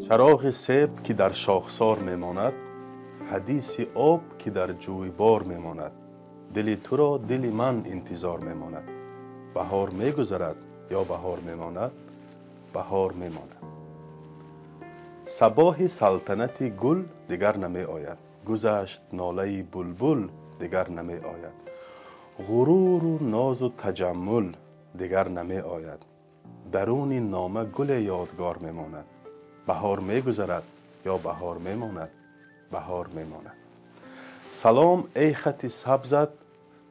Чароғи себ, ки дар шохсор мемонад, ҳадиси об, ки дар ҷӯйбор мемонад, дили туро дили ман интизор мемонад. Баҳор мегузарад ё баҳор мемонад? Баҳор мемонад. Сабоҳи салтанати гул дигар намеояд, гузашт нолаи булбул дигар намеояд, ғуруру нозу таҷаммул дигар намеояд, даруни нома гуле ёдгор мемонад. Баҳор мегузарад ё баҳор мемонад? Баҳор мемонад. Салом, эй хати сабзат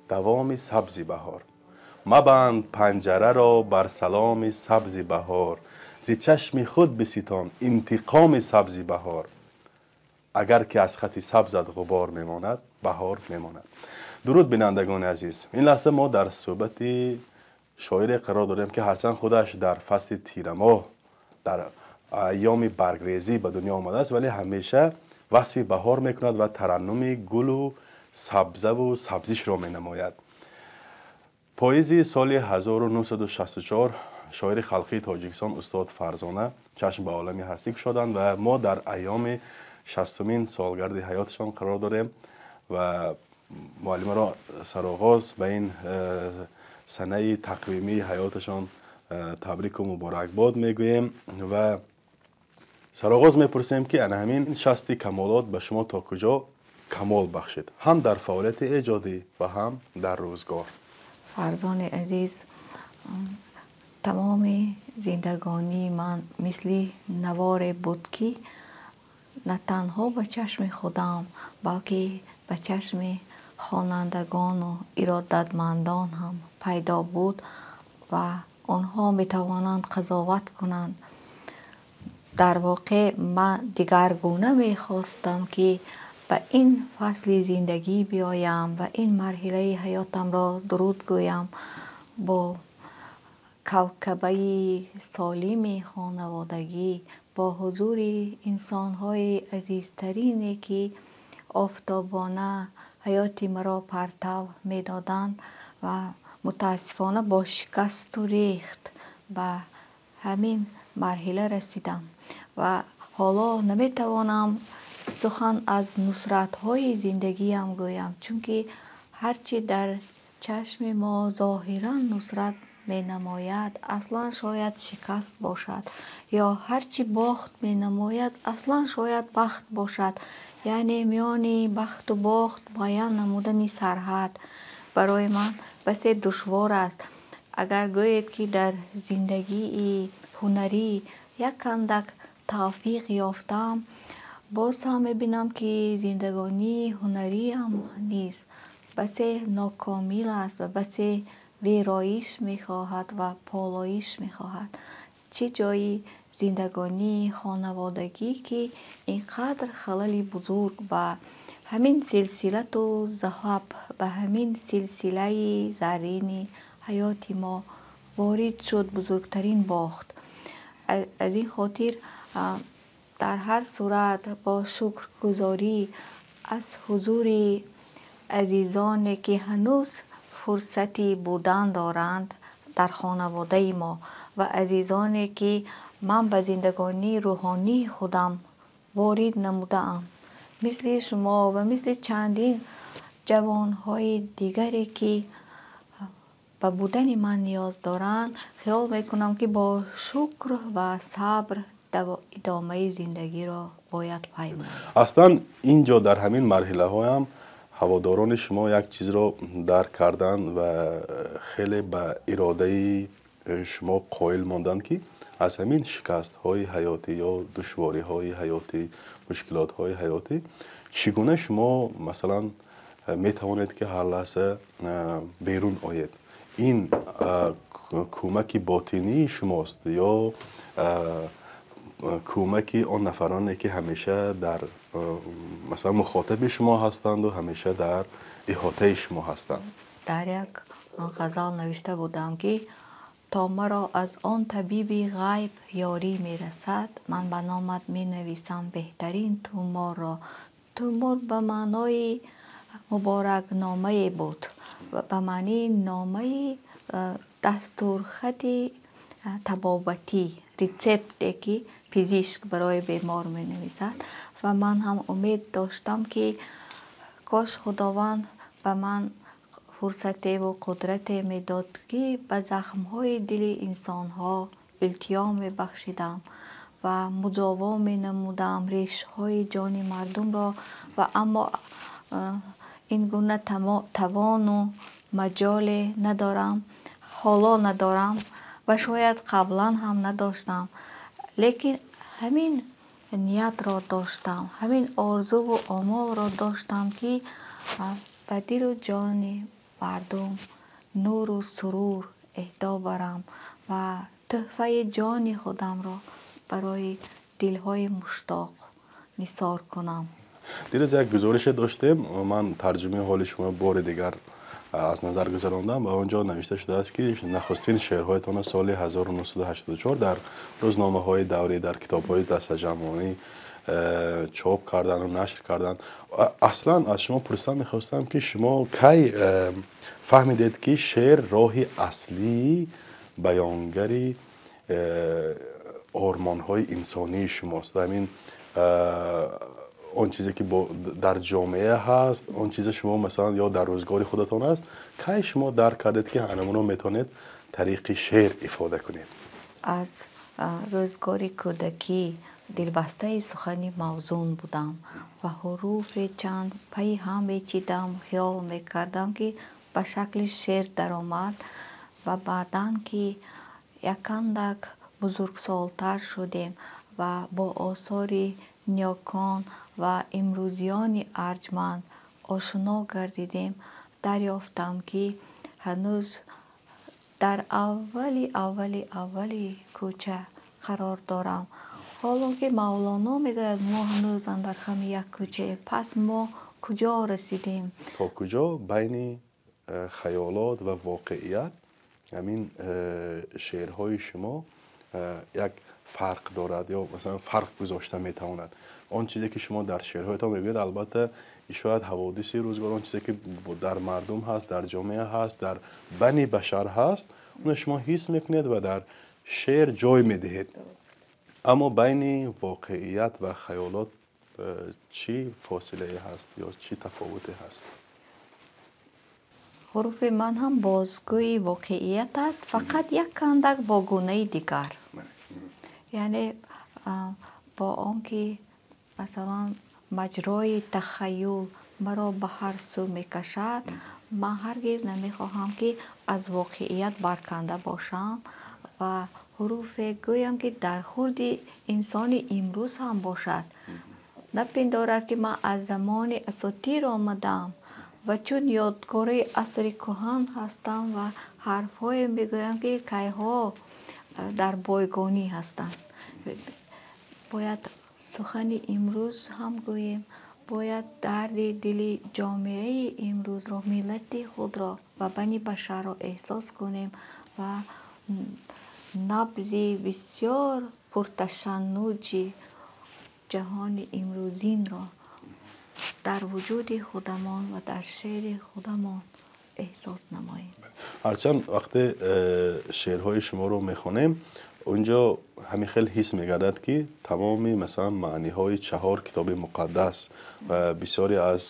давоми сабзи баҳор, мабанд панҷараро бар саломи сабзи баҳор, зи чашми худ биситон интиқоми сабзи баҳор, агар ки аз хати сабзат ғубор мемонад, баҳор мемонад. Дуруд, бинандагони азиз! Ин лаҳза мо дар суҳбати шоире қарор дорем, ки ҳарчанд худаш дар фасли тирамоҳ, дар айёми баргрезӣ ба дунё омадааст, вале ҳамеша васфи баҳор мекунад ва тараннуми гулу сабзаву сабзишро менамояд. Поизи соли 1964 шоири халқии Тоҷикистон устод Фарзона чашм ба олами ҳастӣ кушоданд ва мо дар айёми 60-умин солгарди ҳаёташон қарор дорем ва муаллимаро сароғоз ба ин санаи тақвимии ҳаёташон табрику муборакбод мегӯем ва сароғоз мепурсем, ки ана ҳамин 60-и камолот ба шумо то куҷо камол бахшид, ҳам дар фаъолияти эҷодӣ ва ҳам дар рӯзгор. Фарзони азиз, тамоми зиндагонии ман мисли наворе буд, ки на танҳо ба чашми худам, балки ба чашми хонандагону иродатмандон ҳам пайдо буд ва онҳо метавонанд қазоват кунанд. Дар воқеъ ман дигаргуна мехостам, ки ба ин фасли зиндагӣ биёям ва ин марҳилаи ҳаётамро дуруд гӯям бо кавкабаи солими хонаводагӣ, бо ҳузури инсонҳои азизтарине, ки офтобона ҳаёти маро партав медоданд, ва мутаассифона бо шикасту рехт ба ҳамин марҳила расидам ва ҳоло наметавонам сухан аз нусратҳои зиндагиам гӯям, чунки ҳар чӣ дар чашми мо зоҳиран нусрат менамояд, аслан шояд шикаст бошад, ё ҳар чӣ бохт менамояд, аслан шояд бахт бошад. Яъне миёни бахту бохт муайян намудани сарҳад барои ман басе душвор аст. Агар гӯед, ки дар зиндагии ҳунарӣ як андак тавфиқ ёфтам, боз ҳам мебинам, ки зиндагонии ҳунариам низ басе нокомил аст ва басе вероиш мехоҳад ва полоиш мехоҳад. Чӣ ҷои зиндагонии хонаводагӣ, ки ин қадр халали бузург ба ҳамин силсилату заҳаб, ба ҳамин силсилаи заррини ҳаёти мо ворид шуд, бузургтарин бохт. Аз ин хотир, дар ҳар сурат, бо шукргузорӣ аз ҳузури азизоне, ки ҳанӯз фурсати будан доранд дар хонаводаи мо, ва азизоне, ки ман ба зиндагонии рӯҳонии худам ворид намудаам, мисли шумо ва мисли чандин ҷавонҳои дигаре, ки ба будани ман ниёз доранд, хиёл мекунам, ки бо шукр ва сабр идомаи зиндагиро бояд паймоем. Аслан ин ҷо дар ҳамин марҳилаҳоям ҳаводорони шумо як чизро дарк карданд ва хеле ба иродаи шумо қоил монданд, ки аз ҳамин шикастҳои ҳаётӣ ё душвориҳои ҳаётӣ, мушкилотҳои ҳаётӣ чӣ гуна шумо, масалан, метавонед, ки ҳар лаҳза берун оед. Ин кӯмаки ботинии шумост ё кӯмаки он нафароне, ки ҳамеша дар, масалан, мухотаби шумо ҳастанду ҳамеша дар иҳотаи шумо ҳастанд? Дар як ғазал навишта будам, ки то маро аз он табиби ғайб ёрӣ мерасад, ман ба номат менависам беҳтарин туморро. Тумор ба маънои муборакномае буд, ба маънии номаи дастурхати табобатӣ. Рецепте ки пизишк барои бемор менависад. Ва ман ҳам умед доштам, ки кош Худованд ба ман фурсатеву қудрате медод, ки ба захмҳои дили инсонҳо илтиём мебахшидам ва мудово менамудам решҳои ҷони мардумро. Ва аммо ин гуна тавону маҷоле надорам, ҳоло надорам ва шояд қаблан ҳам надоштам. Лекин ҳамин ниятро доштам, ҳамин орзуву омолро доштам, ки ба дилу ҷони мардум нуру сурур эҳдо барам ва тӯҳфаи ҷони худамро барои дилҳои муштоқ нисор кунам. Дирӯз як гузорише доштем, ман тарҷумаи ҳоли шумо бори дигар аз назар гузарондам ва он ҷо навишта шудааст, ки нахустин шеърҳоятонро соли 1984 дар рӯзномаҳои даврӣ, дар китобҳои дастаҷамъонӣ чоп кардану нашр карданд. Аслан аз шумо пурсидан мехостам, ки шумо кай фаҳмидед, ки шеър роҳи аслии баёнгари ормонҳои инсонии шумост ва ҳамин он чизе ки дар ҷомеа ҳаст, он чизе шумо масалан ё дар рӯзгори худатон аст, кай шумо дарк кардед, ки ҳанамуно метавонед тариқи шеър ифода кунед? Аз рӯзгори кӯдакӣ дилбастаи сухани мавзун будам ва ҳуруфе чанд пайи ҳам мечидам, хиёл мекардам, ки ба шакли шеър даромад. Ва баъдан ки якандак бузургсолтар шудем ва бо осори ниёкон ва имрӯзиёни арҷманд ошно гардидем, дарёфтам, ки ҳанӯз дар аввали аввали аввали кӯча қарор дорам. Ҳоло ки Мавлоно мегӯяд, мо ҳанӯз андар хами як кӯчаем, пас мо куҷо расидем? То куҷо байни хаёлот ва воқеият ҳамин шеърҳои шумо як фарқ дорад ё масалан фарқ гузошта метавонад? Он чизе ки шумо дар шеърҳоятон мегӯед, албатта, шояд ҳаводиси рӯзгор, он чизе ки дар мардум ҳаст, дар ҷомеа ҳаст, дар бани башар ҳаст, онро шумо ҳис мекунед ва дар шеър ҷой медиҳед. Аммо байни воқеият ва хаёлот чӣ фосилае ҳаст ё чӣ тафовуте ҳаст? Ҳуруфи ман ҳам бозгӯи воқеият аст, фақат як кандак бо гунаи дигар. Яъне бо он ки масалан маҷрои тахаюл маро ба ҳар сӯ мекашад, ман ҳаргиз намехоҳам, ки аз воқеият барканда бошам ва ҳуруфе гӯям, ки дар хурди инсони имрӯз ҳам бошад. Напиндорад, ки ман аз замони асотир омадаам ва чун ёдгории асри кӯҳан ҳастам ва ҳарфҳое мегӯям, ки кайҳо дар бойгонӣ ҳастанд. Бояд сухани имрӯз ҳам гӯем, бояд дарди дили ҷомеаи имрӯзро, миллати худро ва бани башарро эҳсос кунем ва набзи бисёр пурташаннуҷи ҷаҳони имрӯзинро дар вуҷуди худамон ва дар шеъри худамон эҳсос намоем. Ҳарчанд вақте шеърҳои шуморо мехонем, унҷо ҳамин хел ҳис мегардад, ки тамоми масалан маъниҳои чаҳор китоби муқаддас ва бисёре аз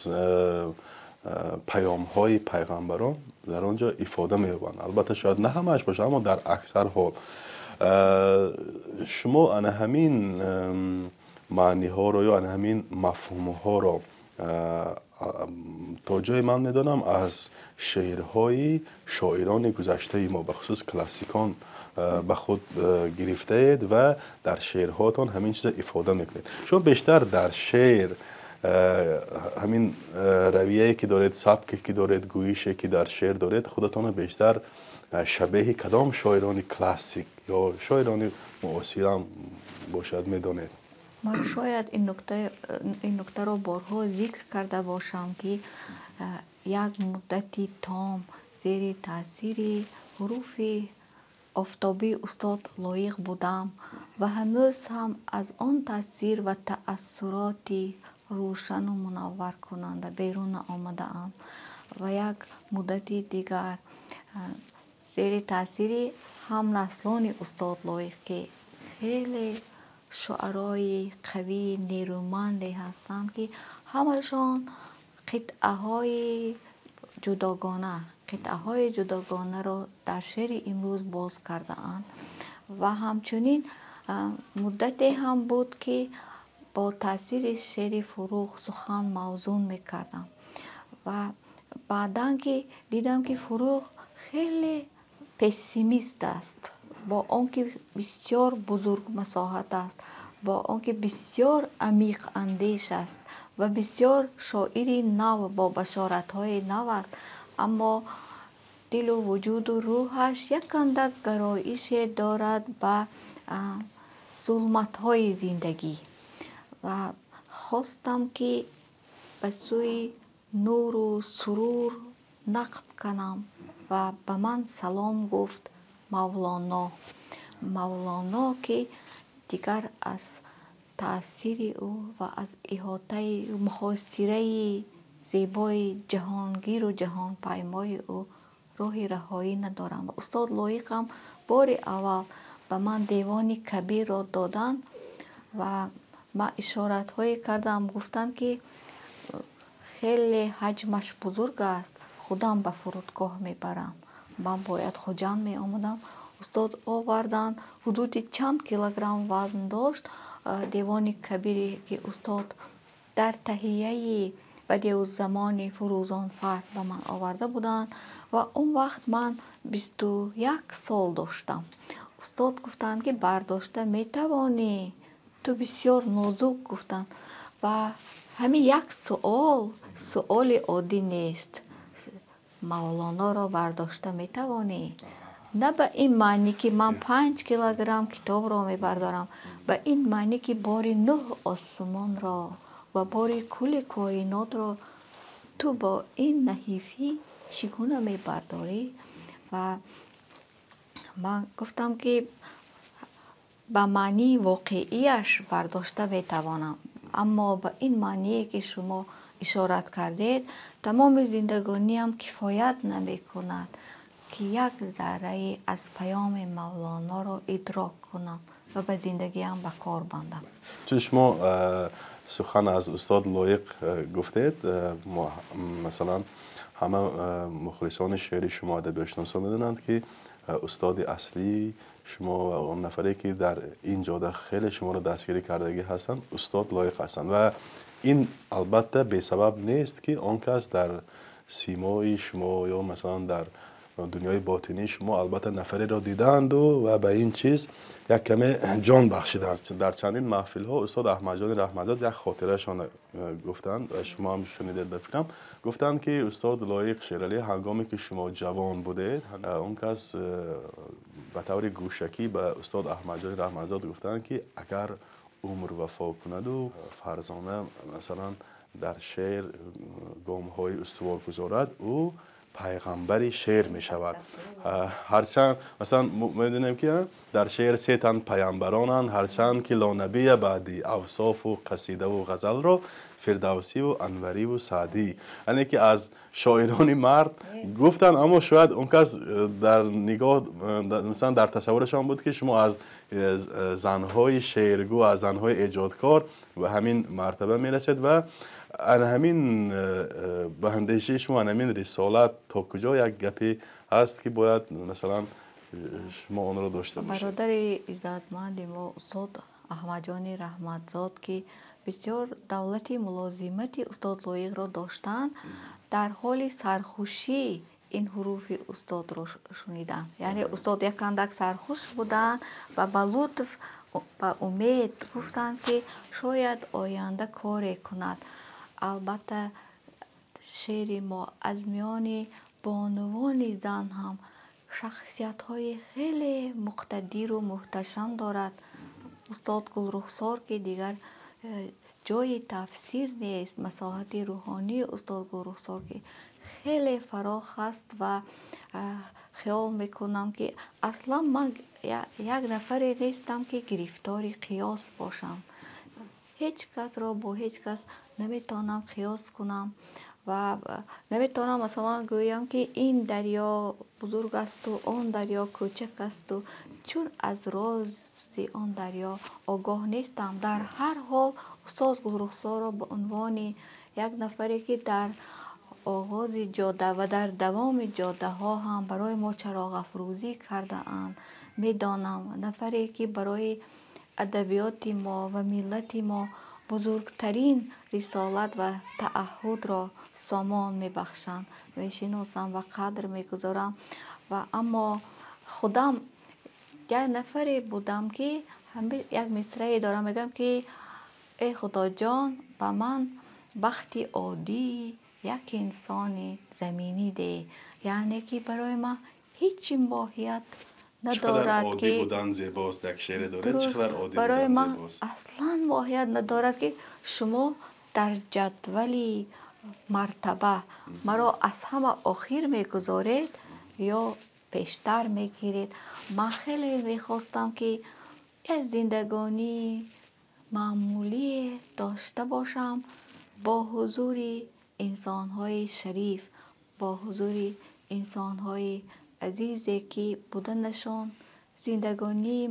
паёмҳои пайғамбарон дар он ҷо ифода меёбанд. Албатта, шояд на ҳамааш бошад, аммо дар аксар ҳол шумо ана ҳамин маъниҳоро ё ана ҳамин мафҳумҳоро, то ҷое ман медонам, аз шеърҳои шоирони гузаштаи мо, бахусус классикон, ба худ гирифтаед ва дар шеърҳоятон ҳамин чизро ифода мекунед. Шумо бештар дар шеър ҳамин равияе ки доред, сабке ки доред, гӯише ки дар шеър доред, худатонро бештар шабеҳи кадом шоирони классик ё шоирони муосирам бошад медонед? Ман шояд ин нуктаро борҳо зикр карда бошам, ки як муддати том зери таъсири ҳуруфи офтобии устод Лоиқ будам ва ҳанӯз ҳам аз он таъсир ва таассуроти рӯшану мунавваркунанда берун наомадаам. Ва як муддати дигар зери таъсири ҳамнаслони устод Лоиқ, ки хеле шуарои қавии нерӯманде ҳастанд, ки ҳамашон қитъаҳои ҷудогонаро дар шеъри имрӯз боз кардаанд. Ва ҳамчунин муддате ҳам буд, ки бо таъсири шеъри Фуруғ сухан мавзун мекардам ва баъдан ки дидам, ки Фуруғ хеле пессимист аст, бо он ки бисёр бузургмасоҳат аст, бо он ки бисёр амиқандеш аст ва бисёр шоири нав бо башоратҳои нав аст, аммо дилу вуҷуду рӯҳаш якандак гароише дорад ба зулматҳои зиндагӣ. Ва хостам, ки ба сӯи нуру сурур нақб канам ва ба ман салом гуфт Мавлоно. Мавлоно, ки дигар аз таъсири ӯ ва аз иҳотаи муҳосираи зебои ҷаҳонгиру ҷаҳонпаймои ӯ роҳи раҳоӣ надорам. Ва устод Лоиқам бори аввал ба ман Девони Кабирро доданд ва ман ишоратҳое кардам, гуфтанд, ки хеле ҳаҷмаш бузург аст, худам ба фурудгоҳ мебарам. Ман бояд Хуҷанд меомадам. Устод оварданд, ҳудуди чанд килограмм вазн дошт Девони Кабире, ки устод дар таҳияи Бадеъуззамони Фурӯзонфар ба ман оварда буданд. Ва он вақт ман 21 сол доштам. Устод гуфтанд, ки бардошта метавонӣ, ту бисёр нозук, гуфтанд. Ва ҳамин як суол суоли оддӣ нест. Мавлоноро бардошта метавонӣ, на ба ин маънӣ, ки ман 5 килограмм китобро мебардорам, ба ин маънӣ, ки бори нӯҳ осмонро ва бори кулли коинотро ту бо ин наҳифӣ чӣ гуна мебардорӣ? Ва ман гуфтам, ки ба маънии воқеияш бардошта метавонам, аммо ба ин маъние, ки шумо ишорат кардед, тамоми зиндагониам кифоят намекунад, ки як заррае аз паёми Мавлоноро идрок кунам ва ба зиндагиам ба кор бандам. Чун шумо сухан аз устод Лоиқ гуфтед, масалан, ҳама мухлисони шеъри шумо, адабиётшиносо медонанд, ки устоди аслии шумо ва он нафаре, ки дар ин ҷода хеле шуморо дастгирӣ кардагӣ ҳастанд, устод Лоиқ ҳастанд. Ва ин албатта бесабаб нест, ки он кас дар симои шумо ё масалан дар дунёи ботинии шумо албатта нафареро дидаанду ва ба ин чиз як каме ҷон бахшиданд. Дар чандин маҳфилҳо устод Аҳмадҷони Раҳматзод як хотирашон гуфтанд ва шумо ҳам шунидед, ба фикрам. Гуфтанд, ки устод Лоиқ Шералӣ, ҳангоме ки шумо ҷавон будед, он кас ба таври гӯшакӣ ба устод Аҳмадҷони Раҳматзод гуфтанд, ки агар умр вафо кунаду Фарзона масалан дар шеър гомҳои устувор гузорад, ӯ пайғамбари шеър мешавад. Ҳарчанд масалан медонем, ки дар шеър се тан пайғамбаронанд, ҳарчанд ки ла набия баъдӣ, авсофу қасидаву ғазалро Фирдавсиву Анвариву Саъдӣ, яъне ки аз шоирони мард гуфтанд. Аммо шояд он кас дар нигоҳ, масалан, дар тасаввурашон буд, ки шумо аз занҳои шеъргӯ, аз занҳои эҷодкор ба ҳамин мартаба мерасед. Ва ана ҳамин ба андешаи шумо, ана ҳамин рисолат то куҷо як гапе ҳаст, ки бояд масалан шумо онро дошта бошед? Бародари иззатманди мо устод Аҳмадҷони Раҳматзод, ки бисёр давлати мулозимати устод Лоиқро доштанд, дар ҳоли сархушӣ ин ҳуруфи устодро шуниданд. Яъне устод якандак сархуш буданд ва ба лутф, ба умед гуфтанд, ки шояд оянда коре кунад. Албатта, шеъри мо аз миёни бонувони зан ҳам шахсиятҳои хеле муқтадиру муҳташам дорад. Устод Гулрухсор, ки дигар ҷои тафсир нест, масоҳати рӯҳонии устод Гулрухсор, ки хеле фарох аст. Ва хиёл мекунам, ки аслан ман як нафаре нестам, ки гирифтори қиёс бошам. Ҳеҷ касро бо ҳеҷ кас наметавонам қиёс кунам ва наметавонам масалан гӯям, ки ин дарё бузург асту он дарё кӯчак асту чун аз рози зи он дарё огоҳ нестам. Дар ҳар ҳол устод Гулрухсорро ба унвони як нафаре, ки дар оғози ҷода ва дар давоми ҷодаҳо ҳам барои мо чароғафрӯзӣ кардаанд, медонам. Нафаре, ки барои адабиёти мо ва миллати мо бузургтарин рисолат ва таъаҳҳудро сомон мебахшанд, мешиносам ва қадр мегузорам. Ва аммо худам як нафаре будам, ки як мисрае дорам, мегӯям, ки эй Худоҷон, ба ман бахти оддии як инсони заминӣ деҳ, яъне ки барои ман ҳеҷ моҳият надорад, ки будан зебост. Як шеъре доред, чӣ қадар оддӣ барои будан ман зебост. Аслан моҳият надорад, ки шумо дар ҷадвали мартаба маро аз ҳама охир мегузоред ё пештар мегиред. Ман хеле мехостам, ки як зиндагонии маъмулие дошта бошам бо ҳузури инсонҳои шариф, бо ҳузури инсонҳои азизе, ки буданашон зиндагонии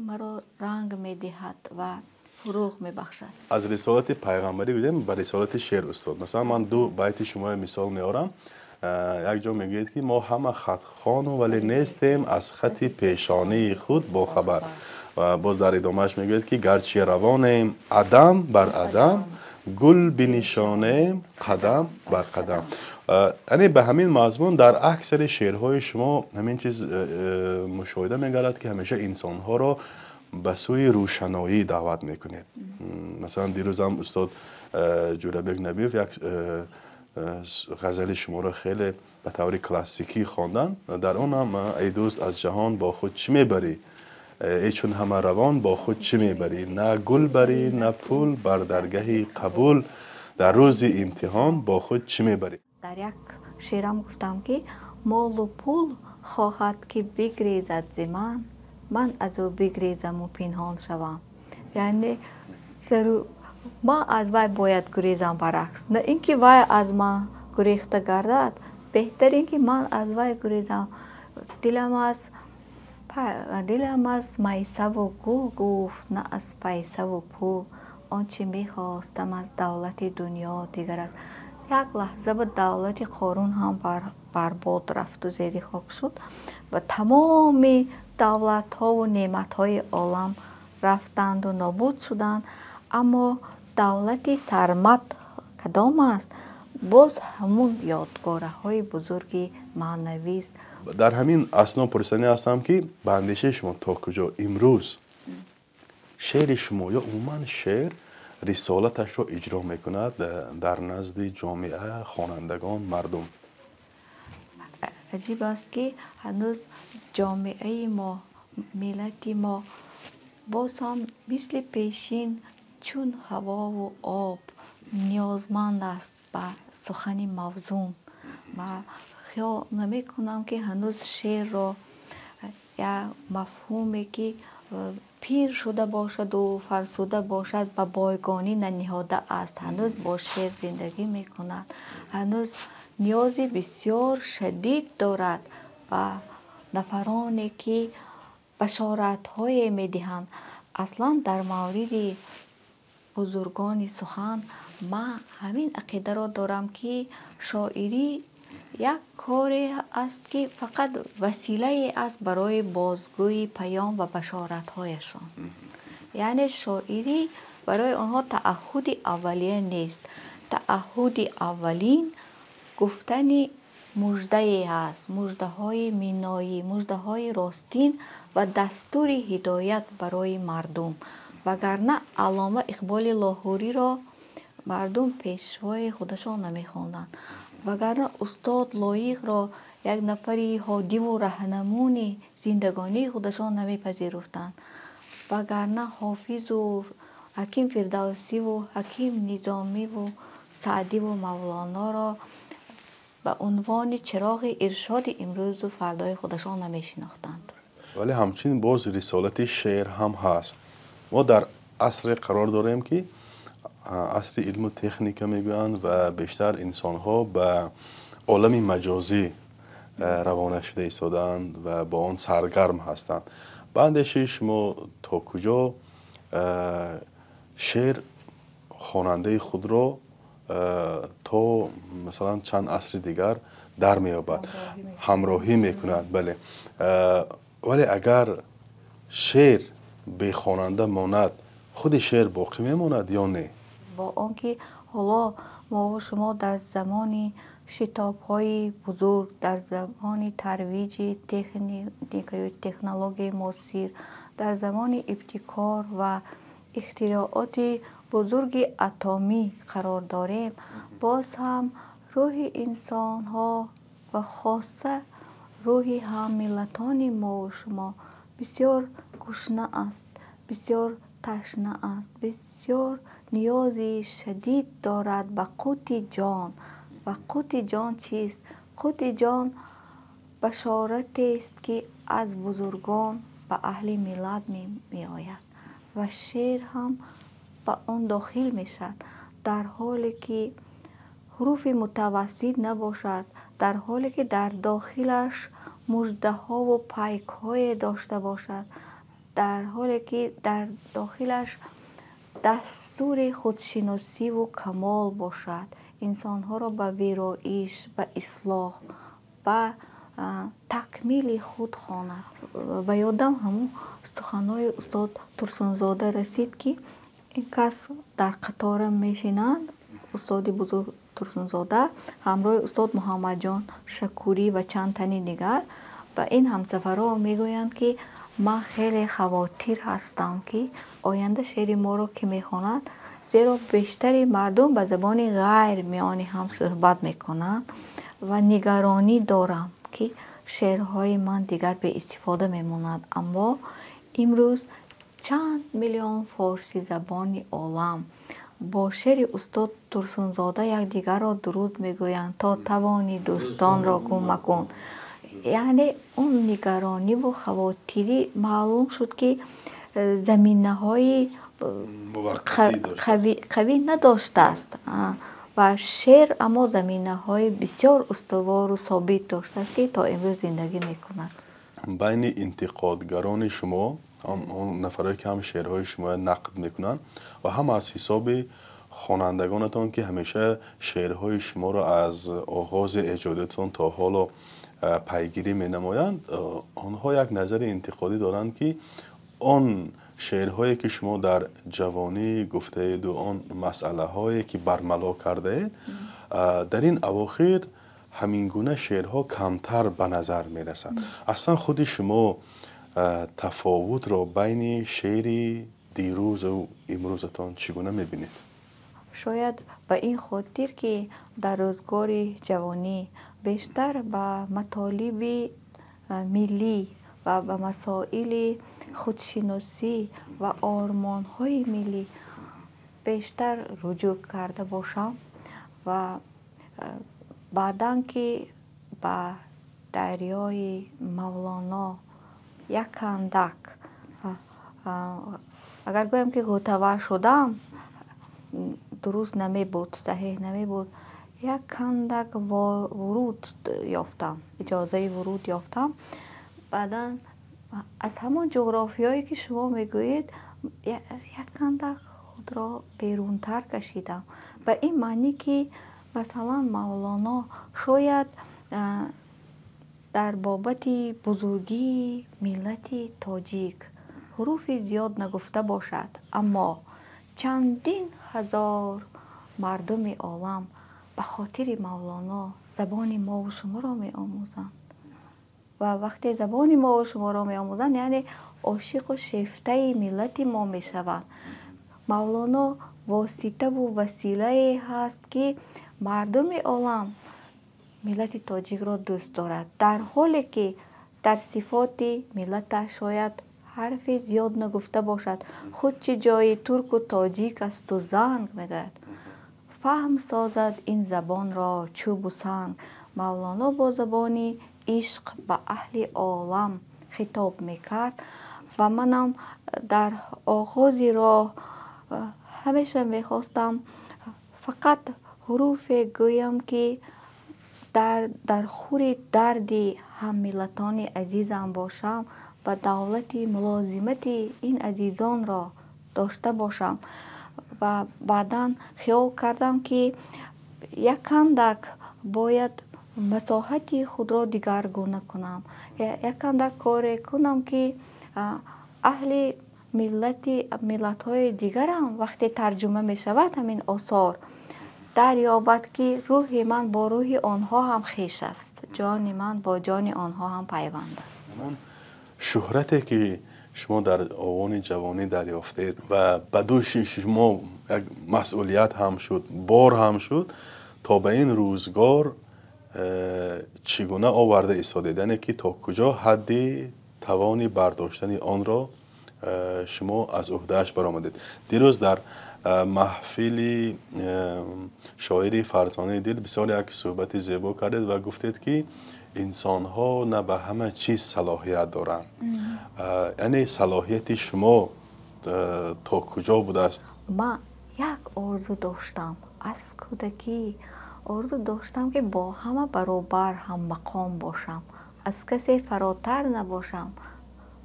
маро ранг медиҳад ва фурӯғ мебахшад. Аз рисолати пайғамбарӣ гузарем ба рисолати шеър, устод. Масалан, ман ду байти шуморо мисол меорам. Як ҷо мегӯед, ки мо ҳама хатхону, вале нестем аз хати пешонии худ бохабар. Ва боз дар идомааш мегӯяд, ки гарчи равонем адам бар адам, гул бинишонем қадам бар қадам. Яъне ба ҳамин мазмун дар аксари шеърҳои шумо ҳамин чиз мушоҳида мегардад, ки ҳамеша инсонҳоро ба сӯи рӯшаноӣ даъват мекунед. Масалан, дирӯзам устод Ҷӯрабек Набиев як ғазали шуморо хеле ба таври классикӣ хонданд. Дар он ҳам: эй дӯст, аз ҷаҳон бо худ чӣ мебарӣ, эй чун ҳама равон бо худ чӣ мебарӣ, на гул барӣ, на пул, бар даргаҳи қабул дар рӯзи имтиҳон бо худ чӣ мебарӣ? Дар як шеърам гуфтам, ки молу пул хоҳад, ки бигрезад зи ман, ман аз ӯ бигрезаму пинҳон шавам. Яъне ман аз вай бояд гурезам, баръакс, на ин ки вай аз ман гурехта гардад. Беҳтар ин ки ман аз вай гурезам. Дилам аз майсаву гул гуфт, на аз пайсаву пул. Он чӣ мехостам аз давлати дунё дигар аст. Як лаҳза ба давлати Қорун ҳам барбод рафту зери хок шуд ва тамоми давлатҳову неъматҳои олам рафтанду нобуд шуданд. Аммо давлати сармад кадом аст? Боз ҳамун ёдгораҳои бузурги маънавист. Дар ҳамин асно пурсанӣ ҳастам, ки ба андешаи шумо то куҷо имрӯз шеъри шумо ё умуман шеър рисолаташро иҷро мекунад дар назди ҷомеа, хонандагон, мардум? Аҷиб аст, ки ҳанӯз ҷомеаи мо, миллати мо боз ҳам мисли пешин чун ҳавову об ниёзманд аст ба сухани мавзун. Ва хиёл намекунам, ки ҳанӯз шеърро як мафҳуме, ки пир шуда бошаду фарсуда бошад, ба бойгонӣ наниҳода аст. Ҳанӯз бо шеър зиндагӣ мекунад, ҳанӯз ниёзи бисёр шадид дорад ба нафароне, ки башоратҳое медиҳанд. Аслан дар мавриди бузургони сухан ман ҳамин ақидаро дорам, ки шоирӣ як коре аст, ки фақат василае аст барои бозгӯи паём ва башоратҳояшон. Яъне шоирӣ барои онҳо таъаҳҳуди аввалия нест. Таъаҳҳуди аввалин гуфтани муждае ҳаст, муждаҳои миноӣ, муждаҳои ростин ва дастури ҳидоят барои мардум. Вагарна Аллома Иқболи Лоҳуриро мардум пешвои худашон намехонданд, вагарна устод Лоиқро як нафари ҳодиву раҳнамуни зиндагонии худашон намепазируфтанд, вагарна Ҳофизу Ҳаким Фирдавсиву Ҳаким Низомиву Саъдиву Мавлоноро ба унвони чироғи иршоди имрӯзу фардои худашон намешинохтанд. Вале ҳамчунин боз рисолати шеър ҳам ҳаст. Мо дар асре қарор дорем, ки асри илму техника мегӯянд ва бештар инсонҳо ба олами маҷозӣ равона шуда истодаанд ва бо он саргарм ҳастанд. Ба андешаи шумо, то куҷо шеър хонандаи худро то масалан чанд асри дигар дар меёбад, ҳамроҳӣ мекунад? Бале, вале агар шеър бехонанда монад, худи шеър боқӣ мемонад ё не? Бо он ки ҳоло мову шумо дар замони шитобҳои бузург, дар замони тарвиҷи техникаю технологияи муосир, дар замони ибтикор ва ихтирооти бузурги атомӣ қарор дорем, боз ҳам рӯҳи инсонҳо ва хосса рӯҳи ҳаммиллатони мову шумо бисёр гушна аст, бисёр ташна аст, бисёр ниёзи шадид дорад ба қути ҷон. Ва қути ҷон чист? Қути ҷон башоратест, ки аз бузургон ба аҳли миллат меояд ва шеър ҳам ба он дохил мешавад. Дар ҳоле ки ҳуруфи мутавассит набошад, дар ҳоле ки дар дохилаш муждаҳову пайкҳое дошта бошад, дар ҳоле ки дар дохилаш дастури худшиносиву камол бошад, инсонҳоро ба вироиш, ба ислоҳ, ба такмили худ хонад. Ба ёдам ҳамун суханҳои устод Турсунзода расид, ки ин кас дар қатора мешинанд, устоди бузург Турсунзода ҳамроҳи устод Муҳаммадҷон Шакурӣ ва чанд тани дигар, ба ин ҳамсафарҳо мегӯянд, ки ман хеле хавотир ҳастам, ки оянда шеъри моро кӣ мехонад, зеро бештари мардум ба забони ғайр миёни ҳам суҳбат мекунанд ва нигаронӣ дорам, ки шеърҳои ман дигар беистифода мемонад. Аммо имрӯз чанд миллион форсизабони олам бо шеъри устод Турсунзода якдигарро дуруд мегӯянд: то тавони дӯстонро гум макун. Яъне он нигарониву хавотирӣ маълум шуд, ки заминаҳои қавӣ надоштааст ва шеър аммо заминаҳои бисёр устувору собит доштааст, ки то имрӯз зиндагӣ мекунад. Байни интиқодгарони шумо, он нафарое ки ҳам шеърҳои шуморо нақд мекунанд ва ҳам аз ҳисоби хонандагонатон, ки ҳамеша шеърҳои шуморо аз оғози эҷодиятон то ҳоло пайгирӣ менамоянд, онҳо як назари интиқодӣ доранд, ки он шеърҳое ки шумо дар ҷавонӣ гуфтаеду он масъалаҳое ки бармало кардаед, дар ин авохир ҳамин гуна шеърҳо камтар ба назар мерасад. Аслан худи шумо тафовутро байни шеъри дирӯзу имрӯзатон чӣ гуна мебинед? Шояд ба ин хотир, ки дар рӯзгори ҷавонӣ бештар ба матолиби миллӣ ва ба масоили худшиносӣ ва ормонҳои миллӣ бештар руҷӯъ карда бошам ва баъдан ки ба дарёи Мавлоно як андак, агар гӯям ки ғӯтавар шудам, дуруст намебуд, саҳеҳ намебуд, як андак вуруд ёфтам, иҷозаи вуруд ёфтам. Баъдан аз ҳамон ҷуғрофиёе ки шумо мегӯед, як андак худро берунтар кашидам, ба ин маънӣ ки масалан Мавлоно шояд дар бобати бузургии миллати тоҷик ҳуруфи зиёд нагуфта бошад, аммо чандин ҳазор мардуми олам ба хотири Мавлоно забони мову шуморо меомӯзанд ва вақте забони мову шуморо меомӯзанд, яъне ошиқу шефтаи миллати мо мешаванд. Мавлоно воситаву василае ҳаст, ки мардуми олам миллати тоҷикро дӯст дорад, дар ҳоле ки дар сифоти миллаташ шояд ҳарфи зиёд нагуфта бошад. Худ чӣ ҷои турку тоҷик асту занг, мегӯяд, фаҳм созад ин забонро чӯбу санг. Мавлоно бо забони ишқ ба аҳли олам хитоб мекард ва манам дар оғози роҳ ҳамеша мехостам фақат ҳуруфе гӯям, ки дар хури дарди ҳаммиллатони азизам бошам. ва давлати мулозимати ин азизонро дошта бошам. Ва баъдан хиёл кардам, ки якандак бояд масоҳати худро дигаргуна кунам, якандак коре кунам, ки аҳли миллати миллатҳои дигарам, вақте тарҷума мешавад ҳамин осор, дарёбад, ки рӯҳи ман бо рӯҳи онҳо ҳам хеш аст, ҷони ман бо ҷони онҳо ҳам пайванд аст. Он шӯҳрате, ки шумо дар овони ҷавонӣ дарёфтед ва ба дӯши шумо як масъулият ҳам шуд, бор ҳам шуд, то ба ин рӯзгор чӣ гуна оварда истодед? Яъне ки то куҷо ҳадди тавони бардоштани онро шумо аз ӯҳдааш баромадед? Дирӯз дар маҳфили шоири фарзонаи дил бисёр як суҳбати зебо кардед ва гуфтед, ки инсонҳо на ба ҳама чиз салоҳият доранд. Яъне салоҳияти шумо то куҷо будааст? Ман як орзу доштам аз кӯдакӣ, орзу доштам, ки бо ҳама баробар ҳаммақом бошам, аз касе фаротар набошам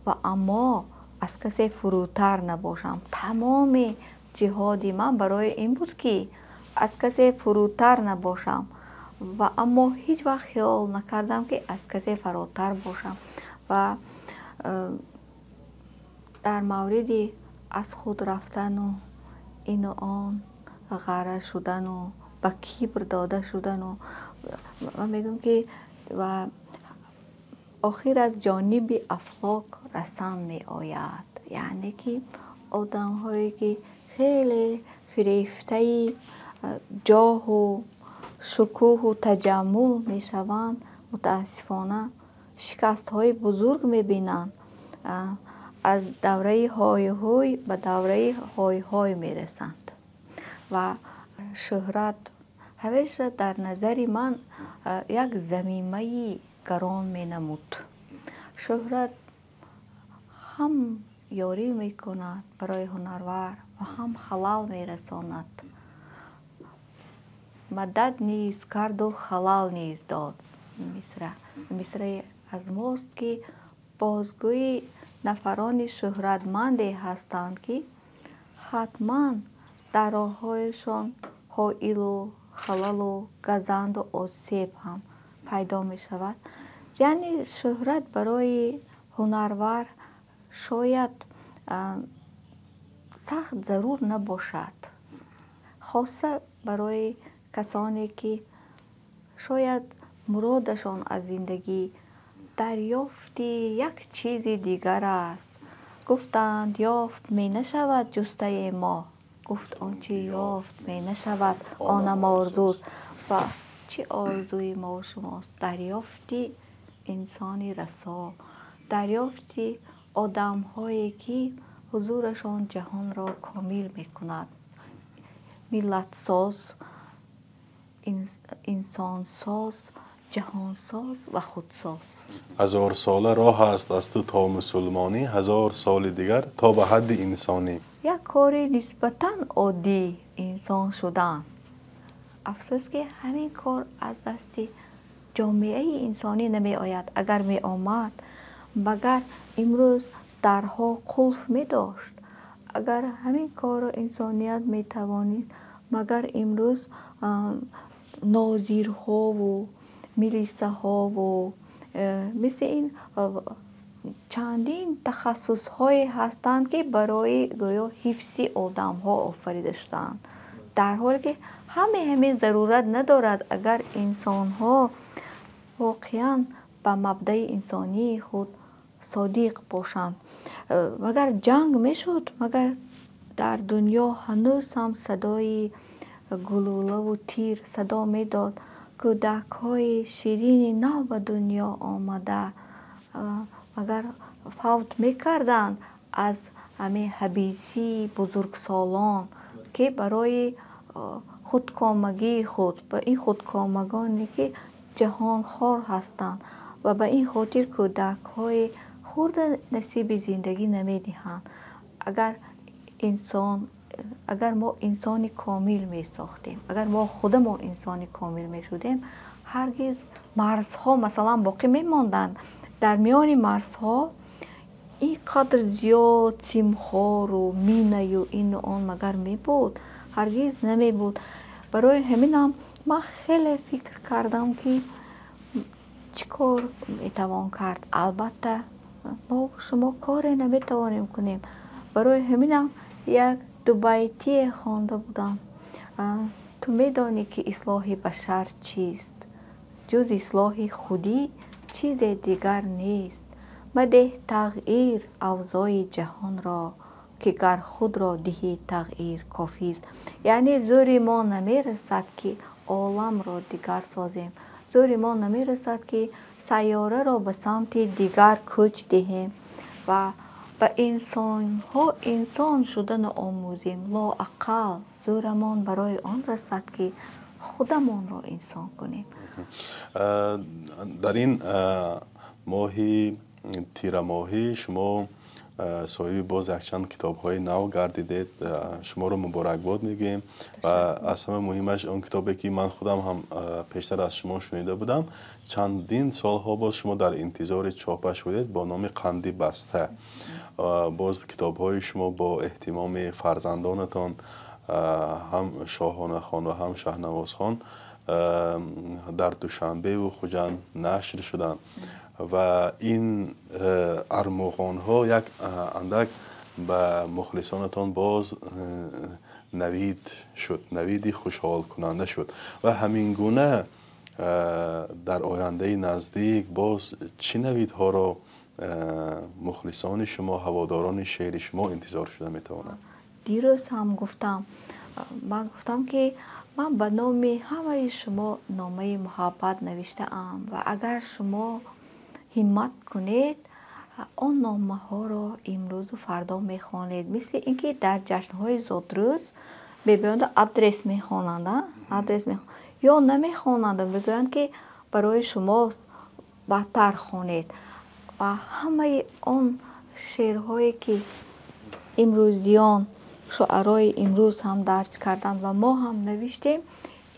ва аммо аз касе фурӯтар набошам. Тамоми ҷиҳоди ман барои ин буд, ки аз касе фурӯтар набошам ва аммо ҳеҷ вақт хиёл накардам, ки аз касе фаротар бошам. Ва дар мавриди аз худ рафтану ину он, ғарра шудану ба кибр дода шудану, ман мегӯям, ки ва охир аз ҷониби афлок расан меояд. Яъне ки одамҳое, ки хеле фирефтаи ҷоҳу шукӯҳу таҷаммул мешаванд, мутаассифона, шикастҳои бузург мебинанд, аз давраи ҳой-ҳуй ба давраи ҳой-ҳой мерасанд. Ва шӯҳрат ҳамеша дар назари ман як замимаи гарон менамуд. Шӯҳрат ҳам ёрӣ мекунад барои ҳунарвар ва ҳам халал мерасонад. Мадад низ карду халал низ дод. Мисрае аз мост, ки бозгӯи нафарони шӯҳратманде ҳастанд, ки ҳатман дар роҳҳояшон ҳоилу халалу газанду осеб ҳам пайдо мешавад. Яъне шӯҳрат барои ҳунарвар шояд сахт зарур набошад, хосса барои касоне, ки шояд муродашон аз зиндагӣ дарёфти як чизи дигар аст. Гуфтанд: «Ёфт менашавад ҷустаи мо». Гуфт: «Он чи ёфт менашавад, онам орзуст». Ва чӣ орзуи мову шумост? Дарёфти инсони расо, дарёфти одамҳое, ки ҳузурашон ҷаҳонро комил мекунад, миллатсоз, инсонсоз, ҷаҳонсоз ва худсоз. Ҳазорсола роҳ аст аз ту то мусулмонӣ, 1000 соли дигар то ба ҳадди инсонӣ. Як кори нисбатан оддӣ инсон шудан. Афсӯс, ки ҳамин кор аз дасти ҷомеаи инсонӣ намеояд. Агар меомад, магар имрӯз дарҳо қулф медошт? Агар ҳамин корро инсоният метавонист, магар имрӯз нозирҳову милисаҳову мисли ин чандин тахассусҳое ҳастанд, ки барои гӯё ҳифзи одамҳо офарида шудаанд, дар ҳоле ки ҳамаи ҳамин зарурат надорад, агар инсонҳо воқеан ба мабдаи инсонии худ содиқ бошанд? Магар ҷанг мешуд? Магар дар дунё ҳанӯз ҳам садои гулӯлаву тир садо медод? Кӯдакҳои ширини нав ба дунё омада магар фавт мекарданд аз ҳамин ҳабисии бузургсолон, ки барои худкомагии худ, ба ин худкомагоне, ки ҷаҳонхор ҳастанд ва ба ин хотир кӯдакҳои хурда насиби зиндагӣ намедиҳанд? Агар инсон, агар мо инсони комил месохтем, агар мо худамо инсони комил мешудем, ҳаргиз марзҳо, масалан, боқӣ мемонданд? Дар миёни марзҳо Ин қадр зиёд симхору минаю ину он магар мебуд? Ҳаргиз намебуд. Барои ҳаминам ман хеле фикр кардам, ки чӣ кор метавон кард. Албатта, мо шумо коре наметавонем кунем. Барои ҳаминам як дубайтие хонда будам: «Ту медонӣ, ки ислоҳи башар чист? Ҷуз ислоҳи худӣ чизе дигар нест. Мадеҳ тағйир авзои ҷаҳонро, ки гар худро диҳӣ тағйир, кофист». Яъне зӯри мо намерасад, ки оламро дигар созем, зӯри мо намерасад, ки сайёраро ба самти дигар кӯч диҳем ва ба инсонҳо инсон шудану омӯзем. Лоақал зӯрамон барои он расад, ки худамонро инсон кунем. Дар ин моҳи тирамоҳӣ шумо соҳиби боз якчанд китобҳои нав гардидед. Шуморо муборакбод мегӯем ва аз ҳама муҳимаш он китобе, ки ман худам ҳам пештар аз шумо шунида будам, чандин солҳо боз шумо дар интизори чопаш будед, бо номи «Қанди баста». Боз китобҳои шумо бо эҳтимоми фарзандонатон, ҳам Шоҳонахон ва ҳам Шаҳнавозхон, дар Душанбеву Хуҷанд нашр шуданд ва ин армуғонҳо як андак ба мухлисонатон боз навид шуд, навиди хушҳолкунанда шуд. Ва ҳамин гуна дар ояндаи наздик боз чӣ навидҳоро мухлисони шумо, ҳаводорони шеъри шумо интизор шуда метавонанд? Дирӯз ҳам гуфтам, ман гуфтам, ки ман ба номи ҳамаи шумо номаи муҳаббат навиштаам ва агар шумо ҳиммат кунед, он номаҳоро имрӯзу фардо мехонед. Мисли ин ки дар ҷашнҳои зодрӯз мебиёнду адрес мехонанд, адрес ё намехонанд, мегӯянд, ки барои шумост, баъдтар хонед. Ва ҳамаи он шеърҳое, ки имрӯзиён, шуарои имрӯз ҳам дарҷ карданд ва мо ҳам навиштем,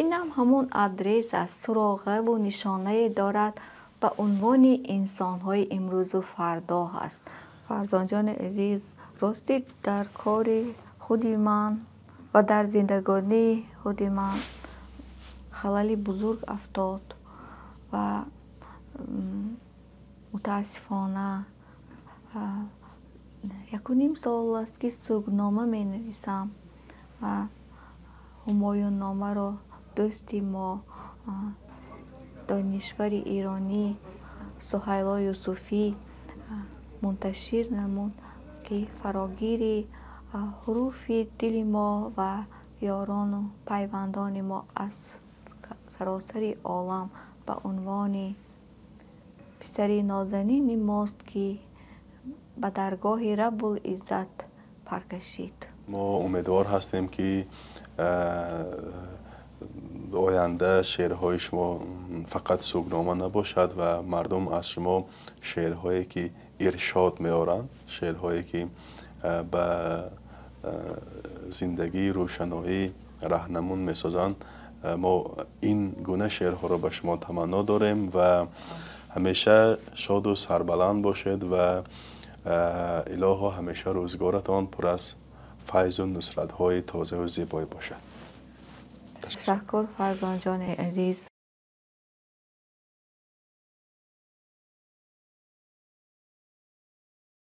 инам ҳамон адрес аст, суроғаву нишонае дорад, ба унвони инсонҳои имрӯзу фардо ҳаст. Фарзонҷони азиз, ростӣ, дар кори худи ман ва дар зиндагонии худи ман халали бузург афтод ва мутаассифона 1.5 сол аст, ки сӯгнома менависам ва Ҳумоюнномаро дӯсти мо, донишвари эронӣ Суҳайло Юсуфӣ мунташир намуд, ки фарогири ҳуруфи дили мо ва ёрону пайвандони мо аз саросари олам ба унвони писари нозанини мост, ки ба даргоҳи Раббул Иззат паркашид. Мо умедвор ҳастем, ки оянда шеърҳои шумо фақат сӯгнома набошад ва мардум аз шумо шеърҳое, ки иршод меоранд, шеърҳое, ки ба зиндагии рӯшаноӣ раҳнамун месозанд, мо ин гуна шеърҳоро ба шумо таманно дорем ва ҳамеша шоду сарбаланд бошед ва илоҳо ҳамеша рӯзгоратон пур аз файзу нусратҳои тозаву зебоӣ бошад. Ташаккур, Фарзонҷони азиз.